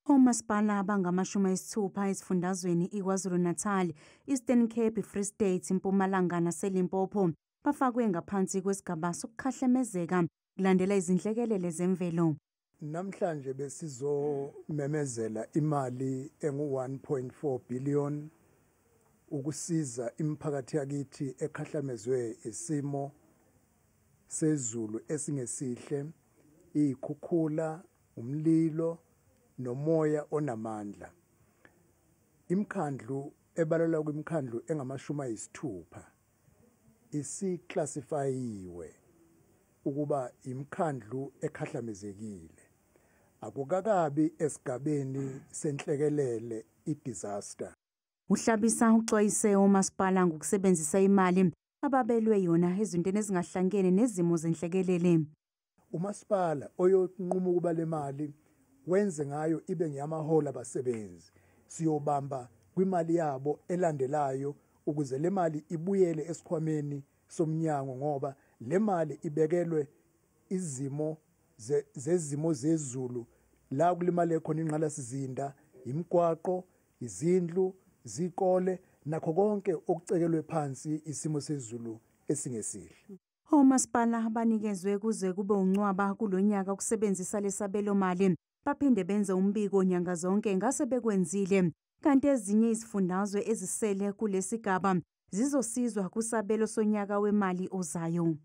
Omasipala abangama-60 esifundazweni iKwaZulu-Natal, Eastern Cape, Free State, Mpumalanga naseLimpopo bafakwe ngaphansi kwesigaba sokukhahlamezeka kulandela izinhlekelele zemvelo. Namhlanje besizomemezela imali engu-1.4 billion ukusiza imiphakathi yakithi ekhahlamezwe isimo sezulu esingesihle, izikhukhula, umlilo nomoya onamandla. Imikhandlu ebalelwa kwimikhandlu engama-60 isiclassifiyiwe ukuba imikhandlu ekhahlamezekile. Akukakabi esigabeni senhlekelele, i-disaster. UHlabisa uxwayise omasipala ngokusebenzisa imali ababelwe yona ezintweni ezingahlangene nezimo zenhlekelele. Umasipala oyonquma ukuba le mali wenze ngayo ibe ngeyamaholo abasebenzi, siyobamba kwimali yabo elandelayo ukuze le mali ibuyele esikhwameni somnyango, ngoba le mali ibekelwe izimo zezimo zezulu la kulimale khona ingqalasizinda, imigwaqo, izindlu, izikole nakho konke okucekelwe phansi isimo sezulu esingesihle. Omasipala banikezwe kuze kube uNcwaba kulonyaka ukusebenzisa lesabelo mali, baphinde benze umbiko nyanga zonke ngase bekwenzile. Kanti ezinye izifundazwe ezisele kulesigaba zizosizwa kusabelo sonyaka wemali ozayo.